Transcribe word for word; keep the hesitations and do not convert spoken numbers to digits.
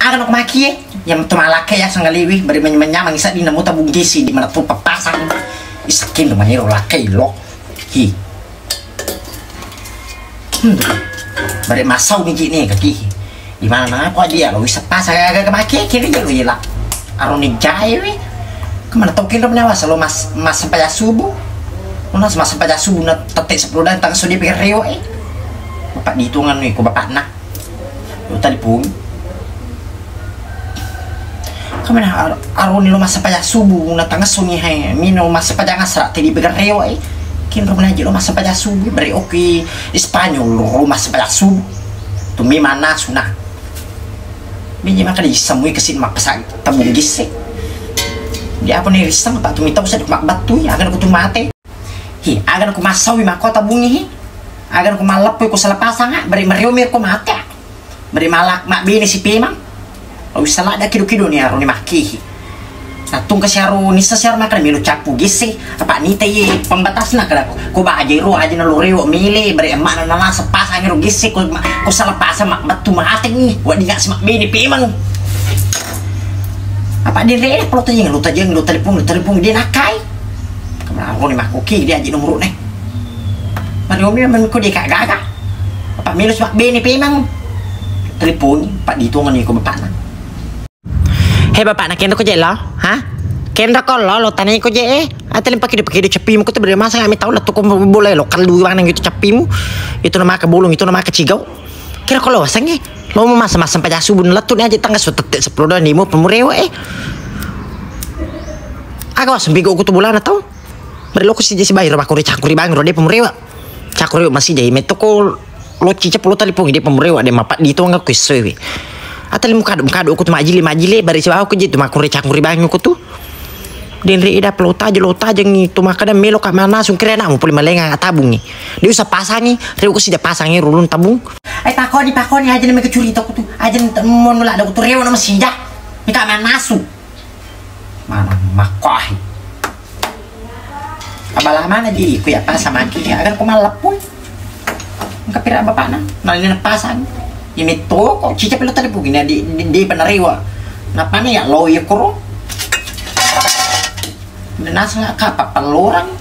Aga no makie, yang tu malake ya sangaliwi, bari menyamang isa di namu tabung gisi di mana tu papasang. Isakin do maniro lake lo. Hi. Hmm. Bari masau ni jini kaki. Di mana mana ko dia lo wisa pasang aga ke makie kiri jelo yela. Aro ni jai wi. Kemana tokin do menyawa selo mas mas sampai subuh. Unas mas sampai subuh na tete sepuluh dan tang sodi pikir reo eh. Bapak dihitungan wi ko bapak nak. Lo telepon. Kamana ar- aroni lo massapajang subuh na tangassoni hai mino massapajang asra tedi begareo eh. Kinro menaji lo massapajang subuh beri oki Spanyol lo massapajang subuh. Tumi mana suna. Biji maka di samui kesin mappasa tabung gisse. Di apa nih risang tak tumi tahu sedek mak batu ya akan kutu mate. Hi, aga ko massaui makko tabungi hi. Aga ko malleppoi ko salah pasang ah, beri meriomi ko mate ah. Beri malak mak bini si pemang. Lo bisa lada kido-kido ni aro ni makki hi. Natung ke siaro nisa siaro makan melo cappu gisi. Apa ni te ye pembatas na kada ko baje ro aja na lo rewo mele beri emak na nala sepasang ro gisi ko ko salah pasang mak betu mate ni. Wa dinga si mak bini pemang. Apa di re lo tajeng lo tajeng lo telepon lo telepon dia nakai. Kamu ni makkuki dia aja nomor ne. Mariomi memang ko dia kak gaga. Apa melo sebab bene pemang. Telepon pak ditongan ni ko bapak na. He bapak na kenro ko je lo, ha? Kenro ko lo lo tani ko je eh. Ate lim pakido pakido cepi muko tu beri masa ngami tau lah tu ko boleh lo kalu iwang nang itu cepimu. Itu nama ke bolong itu nama ke cigau. Kira ko lo wasangi. Lo mau masa masa paja subuh lettu ni aja tangga so tette sepuluh dan lima pemurewa eh. Aga waseng bego ko tu bolana tau. Beri lo ko si jesi bayar makko ri cangkuri bang ro de pemurewa. Cangkuri masih jadi metto ko lo cica pulo tali pung de pemurewa de mapak di tonga ko isoe. Ate lim kadu kadu ko tu majili majili bari sibawa ko je tu makko ri cangkuri bang ko tu. Denre ida pelo taja lo taja ngi tu makkada melo ka mana sungkere anakmu poli malenga tabungi. Dia usah pasangi, reo ko sida pasangi rulun tabung. Eh pakoni pakoni aja nih mega curita ko tu. Aja nih mon nula ada ko tu reo nama sida. Mika manasu. Mana makkohi. Abala mana ji ku ya pasang maki agar ko malapun. Engka pira bapakna, nalina pasang. Ini toko cica pelo tadi pugina di di, di penarewa. Napana ya lo ya koro. Nasa kapa pelorang.